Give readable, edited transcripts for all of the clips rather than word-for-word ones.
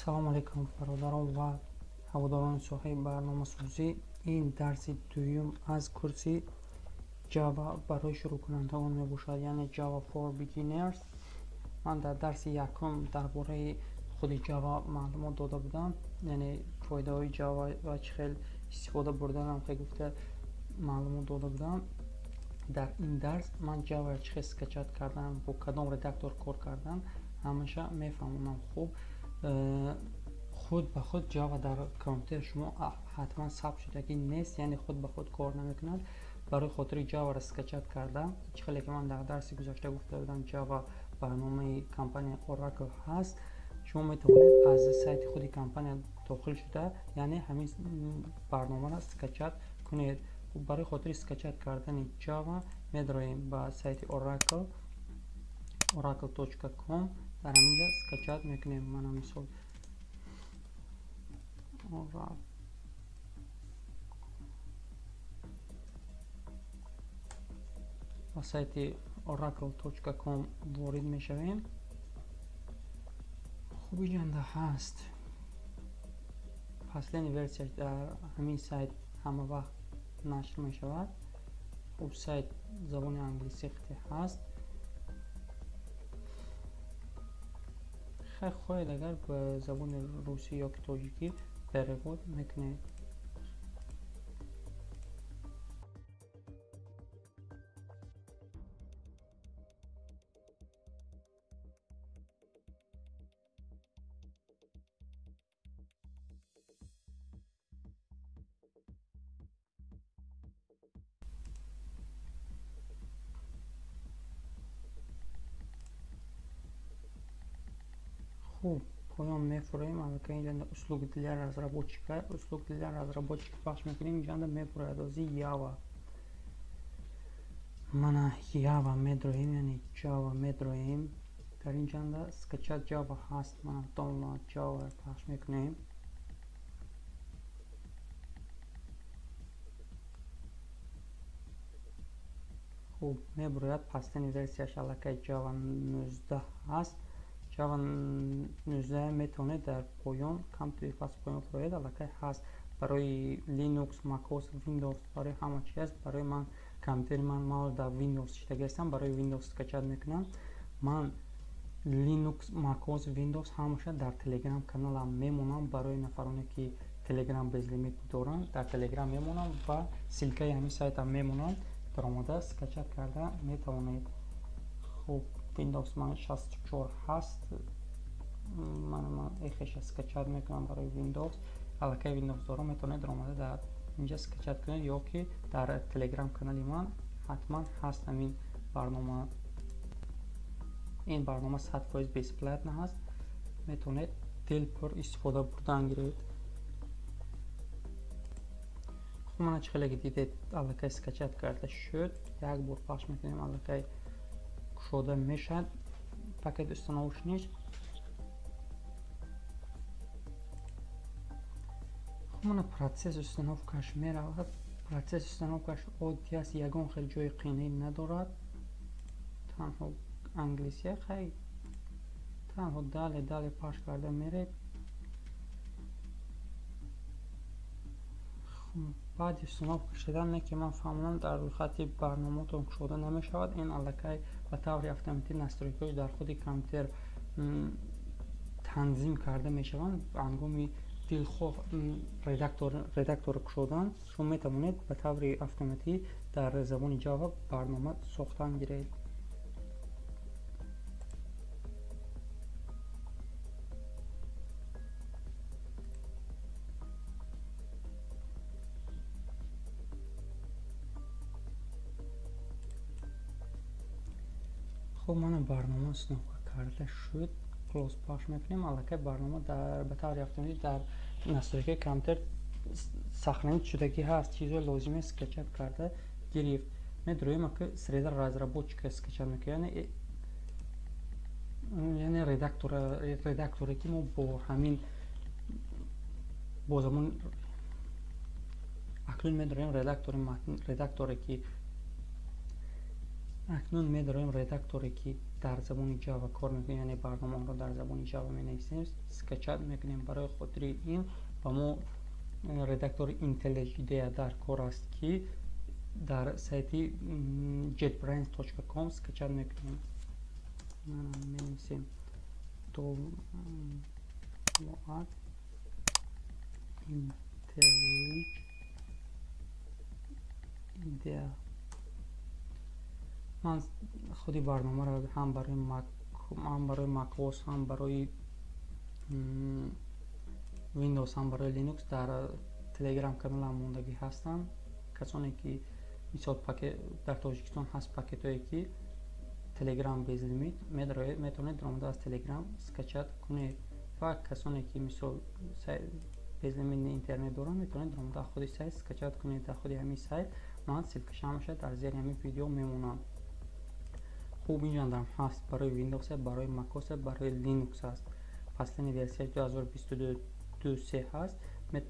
Салом алейкум, бародарон ва ҳаводорони соҳаи барномасозӣ. Ин дарси дуюм аз курси Java барои шурӯъкунандагон мебошад, яъне Java for Beginners. Ман дар дарси якум дар бораи худи Java маълумот дода будам, яъне фоидаҳои Java ва чӣ хел истифода бурданам хел гуфта маълумот дода будам. Дар ин дарс ман Java чӣ хел скачать кардан, бо кадом редактор кор кардан ҳамаша мефаҳмонам. Хуб, худ ба худ Java дар компютери шумо ҳатман сабт шудагӣ нест, яъне худ ба худ кор намекунад. Барои хотири Java-ро скачать кардан, чӣ хеле ки ман дар дарси гузашта гуфта будам, Java барномаи компания Oracle ҳаст. Шумо метавонед аз сайти худи компания дохил шуда, яъне ҳамин барномаро скачать кунед. Барои хотири скачать кардани Java медароем ба сайти Oracle, oracle.com. Дар ҳаминҷа скачать мекунем. Мана мисол ба сайти oracle.com ворид мешавем. Хуб, иҷанда ҳаст последний версия, дар ҳамин сайт ҳама вақт нашр мешавад. Хуб, сайт забони англисӣ хати ҳаст. Хайр, хоҳед агар ба забони русӣ ё ки тоҷикӣ перевод мекунед. Хуб, поён мефуроем. Аллакай инҷанда услуги для разработчика, услуги для разработчика пахш мекунем. Инҷанда мефурояд ози Java. Мана Java медроем, яъне Java медроем. Дар инҷанда скачать Java ҳаст. Мана download Java пахш мекунем. Хуб, мебурояд последний версияш аллакай Java 19 ҳаст. Java 19 метавонед дар поён камтари пас поён фурояд, аллакай ҳаст. Барои Linux, macOS, Windows, барои ҳама чи ҳаст. Барои ман компютери ман ман дар Windows шидагӣ ҳастам, барои Windows скачать мекунам. Ман Linux, macOS, Windows ҳамаша дар Telegram каналам мемонам. Барои нафароне ки Telegram безлимит доранд, дар Telegram мемонам ва ссылкаи ҳамин сайтам мемонам. Даромада скачать карда метавонед. Хуб, Windows ман 64 ҳаст. Ман эхеша скачать мекунам барои Windows. Аллакай Windows дорам, метавонед даромада дар инҷа скачать кунед ё ки дар Telegram канали ман ҳатман ҳаст ҳамин барнома. Ин барнома 100% бесплатно ҳаст, метавонед дилпур истифода бурдан гиред. Хуб, мана чӣ хеле ки дидед, аллакай скачать карда шуд. Як бор пахш мекунем, аллакай кушода мешавад пакет установочный. Хуб, мана процесс установкаш меравад. Процесс установкаш оддӣ аст, ягон хел ҷои қийнӣ надорад. Танҳо англисия, хай танҳо дале дале пахш карда меред. Баъди установка шудан, не ки ман фаҳмонам, дар рӯйхати барномаотон кушода намешавад. Ин аллакай ба таври автоматӣ настройкаҳои дар худи компютер танзим карда мешаванд. Ҳангоми дилхоҳ редакторро кушодан, шумо метавонед ба таври автоматӣ дар забони Java барнома сохтан гиред. Хуб, мана барнома установка карда шуд. Close пахш мекунем. Аллакай барнома ба таври автоматӣ дар настройкаи компютер сохранить шудагӣ ҳаст. Чизҳои лозиме скачать карда гирифт. Медроем ки среда разработчика скачать мекунем, яъне редакторе ки мо бо ҳамин бо забон акнун медроем редактори матн, редакторе ки акнун медароем редакторе ки Дар забони Java кор мекунем, яъне барномаро дар забони Java менависем, скачать мекунем. Барои хотири ин ба мо редактори IntelliJ IDEA дар кор аст, ки дар сайти jetbrains.com скачать мекунем. Менависем download IntelliJ IDEA. Ман худи барномаро ҳам барои Mac, ҳам барои macOS, ҳам барои Windows, ҳам барои Linux дар Telegram каналам мондагӣ ҳастам. Касоне ки мисол дар Тоҷикистон ҳаст пакетҳое ки Telegram безлимит метавонед даромада аз Telegram скачать кунед ва касоне ки мисол безлимитни интернет доранд, метавонед даромада худи сайт скачать кунед. Дар худи ҳамин сайт ман ссылкаша ҳамаша дар зери ҳамин видео мемонам. Хуб, инҷандам ҳаст барои Windows, барои macOS, барои Linux аст. Последний версия 2022.3 ҳаст.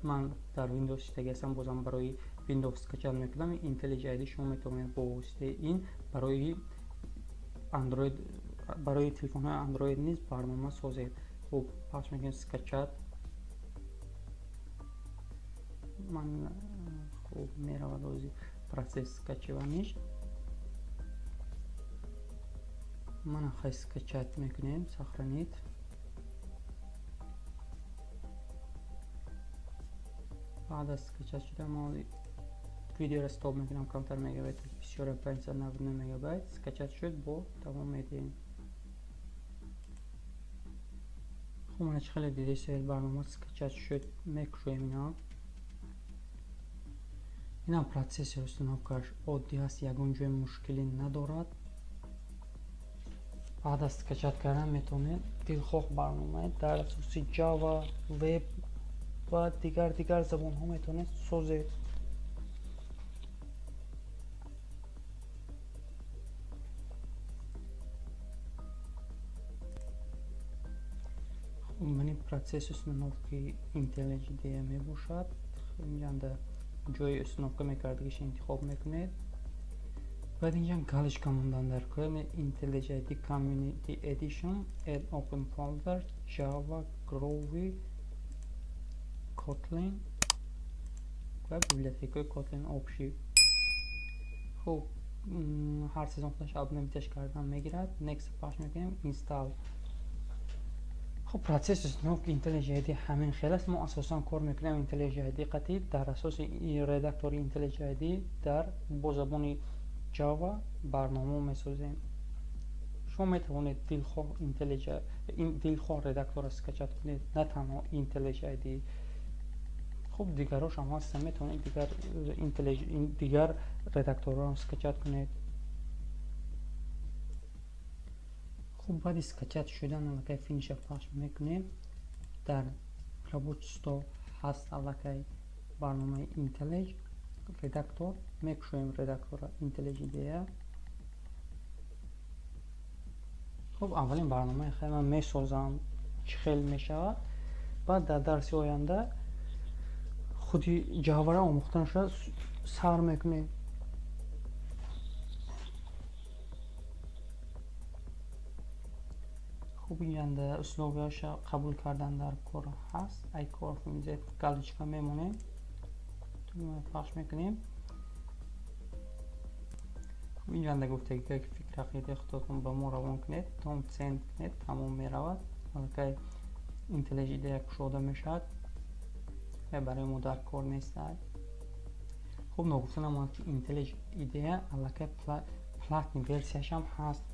Ман дар Windows иштаги ҳастам, бозам барои Windows скачать мекунам. IntelliJ IDEA шумо метавонед бо воситаи ин барои Android, барои телефонҳои Android низ барнома созед. Хуб, пахш мекунем скачать. Ман хуб меравад ози процесс скачиваниш. Мана хай скачать мекунем, сохранить. Баъд аз скачать шуда мо видеоро стоп мекунам, камтар мегабайт, бисёр 599 мегабайт скачать шуд, бо давом медиҳем. Хуб, мана чӣ хеле дидед, барнома скачать шуд, мекушоем ина. Инам процесси установкаш оддӣ аст, ягон ҷои мушкилӣ надорад. Баъд аз скачать кардан метавонед дилхоҳ барномаи дар асоси Java, веб ва дигар забонҳо метавонед созед. Хуб, мани процесс установки IntelliJ IDEA мебошад. Инҷанда ҷои установка мекардагиша интихоб мекунед. Баъд инҷа галочка мондан дар кор IntelliJ IDEA Community Edition, Add Open Folder, Java, Groovy, Kotlin ва библиотекаи Kotlin общий. Хуб, ҳар сезон худаш обновиташ кардан мегирад. Next пахш мекунем, install. Хуб, процесс установки IntelliJ IDEA ҳамин хел аст. Мо асосан кор мекунем IntelliJ IDEA қатъи дар асоси редактори IntelliJ IDEA дар бо забони Java барнома месозем. Шумо метавонед дилхоҳ IntelliJ, дилхоҳ редакторро скачать кунед, на танҳо IntelliJ IDEA. Хуб, дигарош ҳам ҳастанд, метавонед дигар IntelliJ, дигар редакторро ҳам скачать кунед. Хуб, баъди скачать шудан аллакай финиша пахш мекунем. Дар рабочий стол ҳаст аллакай барномаи IntelliJ редактор, мекушоем редактора IntelliJ IDEA. Хуб, аввалин барномаи хел ман месозам, чӣ хел мешавад. Баъд дар дарси оянда худи Java-ро омӯхтанашро сар мекунем. Хуб, инҷанда условияша қабул кардан дар кор ҳаст. Ай кор галочка мемонем, пахш мекунем. Хуб, инҷанда гуфтагӣ ки фикр ақидаи худатон ба мо равон кунед, том сend кунед, тамом меравад. Аллакай IntelliJ IDEA кушода мешавад ва барои мо дар кор нест. Хуб, ногуфта намонад ки IntelliJ IDEA аллакай платный версияшам ҳаст.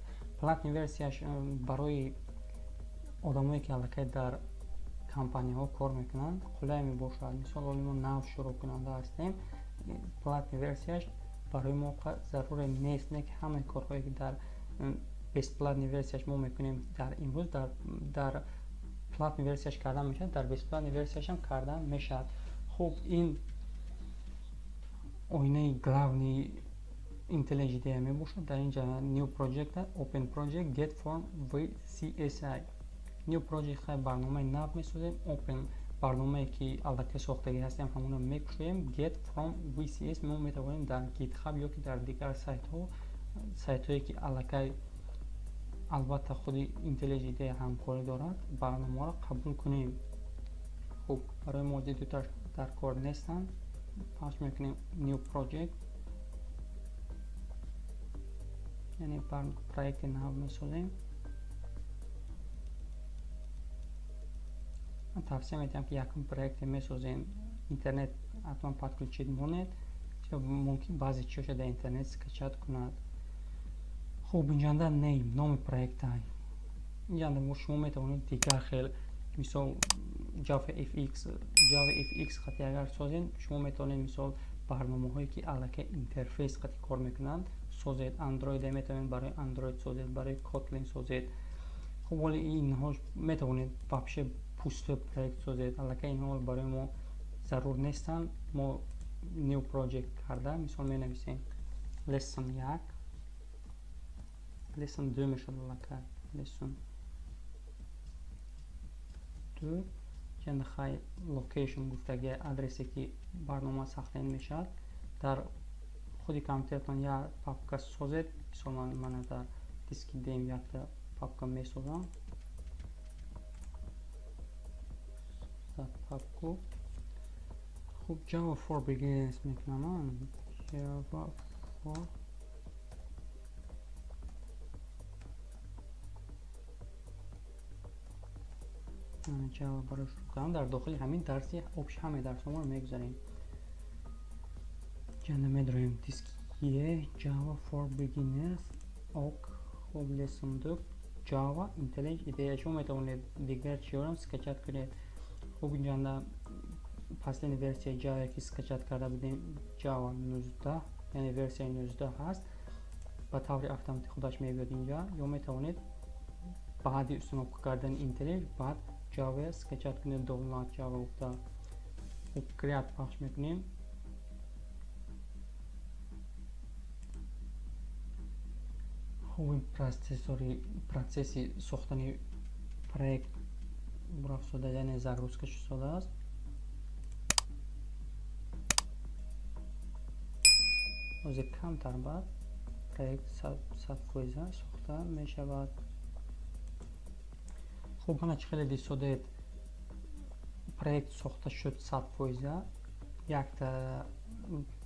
Платный версияш барои одамое ки аллакай дар компанияҳо кор мекунанд қулай мебошад. Мисол, ҳоли мо нав шурӯъкунанда ҳастем, платный версияш барои мо заруре нест, не ки ҳамаи корҳое ки дар бесплатный версияш мо мекунем дар имрӯз дар платный версияш кардан мешавад, дар бесплатный версияшам кардан мешавад. Хуб, ин оинаи главный IntelliJ IDEA мебошад. Дар инҷа New Project, Open Project, Get From VCSI. New Project хай барномаи нав месозем, Open барномае ки аллакай сохтагӣ ҳастем ҳамонро мекушоем, Get From VCS мо метавонем дар GitHub ё ки дар дигар сайтҳо, сайтҳое ки аллакай Албатта худи IntelliJ IDEA ҳамкорӣ дорад, барномаро қабул кунем. Хуб, барои мо дуташ дар кор нестанд. Пахш мекунем New Project, яъне проекти нав месозем. Ман тавсия медиҳам, ки якум проекте месозем, интернет ҳатман подключить монед, мумкин баъзе чизҳоша дар интернет скачать кунад. Хуб, инҷанда name, номи проекта. Инҷанда шумо метавонед дигар хел, мисол JavaFX, JavaFX қати агар созед, шумо метавонед мисол барномаҳое ки аллакай интерфейс қати кор мекунанд созед. Android метавонед барои Android созед, барои Kotlin созед. Хуб, вале инҳо метавонед вообще пустой проект созед. Аллакай инҳо барои мо зарур нестанд. Мо new project карда, мисол менависем lesson 1, lesson 2 мешавад аллакай, lesson 2. Яъне хай location гуфтаги адресе ки барнома сахтен мешавад. Дар худи компютертон як папка созед. Мисол ман дар диски дем якта папка месозам. Папку. Хуб, Java for Beginners мекунам. Java for Java барои шурӯъ кардан. Дар дохили ҳамин дарси общ ҳамаи дарсҳоро мегузарем. Ҷанда медроем диски E, Java for Beginners, ок. Хуб, lesson 2, Java IntelliJ IDEA. Шумо метавонед дигар чиҳоро скачать кунед. Хуб, инҷанда последняя версия Java ки скачать карда будем, Java 19, яъне версияи 19 ҳаст. Ба таври автоматӣ худаш мебиёд инҷа. Ё метавонед баъди установка кардани IntelliJ баъд Java скачать кунед, download Java гуфта. Хуб, create пахш мекунем. Хуб, ин процесси сохтани проект рафтода, яъне загрузка шудааст. Ҳозир камтар баъд проект 100% сохта мешавад. Хуб, мана чӣ хеле дисодед, проект сохта шуд 100%. Якта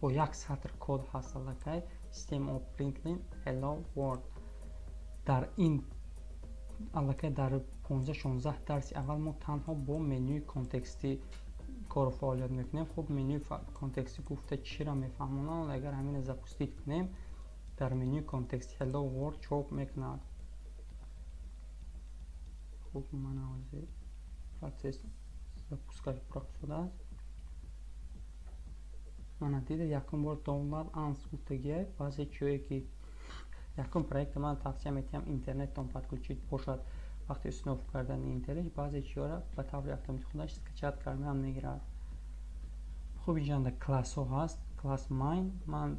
бо як сатр код ҳаст аллакай, system of println hello world. Дар ин аллакай дар 15-16 дарси аввал мо танҳо бо менюи контекстӣ кору фаъолият мекунем. Хуб, менюи контекстӣ гуфта чиро мефаҳмонам? Агар ҳаминро запустить кунем, дар менюи контекстӣ hello world чоп мекунад. Хуб, мана ҳозир процесс запускаш шудааст. Мана дида, якум бор download ans гуфтагиай. Баъзе чиҳое ки якум проекта ман тавсия медиҳам, интернеттон подключить бошад. Вақти установка кардани IntelliJ баъзе чиҳоро ба таври автоматӣ худаш скачать кардан мегирад. Хуб, инҷанда классҳо ҳаст, класс main. Ман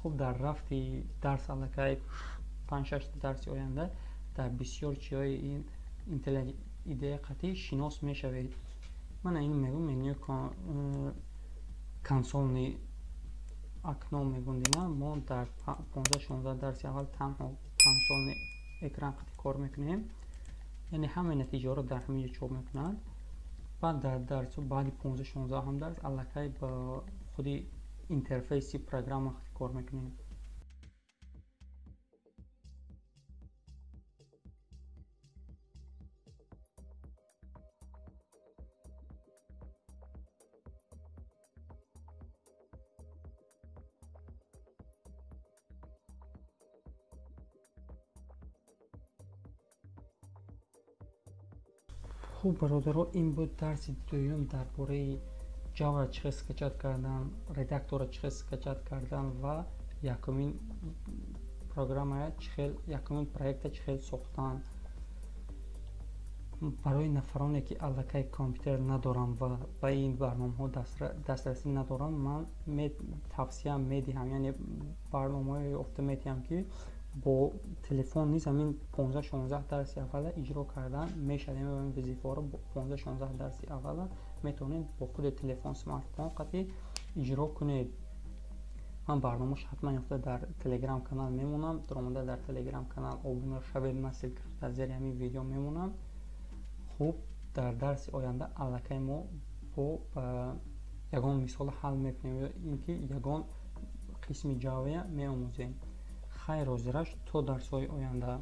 хуб дар рафти дарс аллакай 5-6 дарси оянда дар бисёр чиҳои ин IntelliJ IDEA қатъӣ шинос мешавед. Мана ин мегӯм менюи консолни окно мегӯм дина. Мо дар 15-16 дарси аввал танҳо консолни экран қатъӣ кор мекунем. Яъне ҳамаи натиҷаҳоро дар ҳамин ҷо чоп мекунанд. Баъд дар дарсҳо баъди 15-16 ҳам дарс аллакай ба худи интерфейси программа қатъӣ кор мекунем. Хуб, бародаро, ин буд дарси дуюм дар бораи Java чӣ хел скачать кардан, редактора чӣ хел скачать кардан ва якумин программая чӣ хел, якумин проекта чӣ хел сохтан. Барои нафароне ки аллакай компютер надоранд ва ба ин барномаҳо дастрасӣ надоранд, ман тавсия медиҳам, яъне барномаҳое ёфта медиҳам, ки бо телефон низ ҳамин 15-16 дарси аввала иҷро кардан мешавад. Яъне ҳамин вазифаҳоро бо 15-16 дарси аввала метавонед бо худи телефон, смартфон қатъӣ иҷро кунед. Ман барномааш ҳатман ёфта дар Телеграм канал мемонам. Даромада дар Телеграм канал обуна шавед, ман ссылка ш дар зери ҳамин видео мемонам. Хуб, дар дарси оянда аллакай мо бо ягон мисол ҳал мекунем ё ин ки ягон қисми Java меомӯзем. Хайр, ҳозираш то дарсҳои оянда.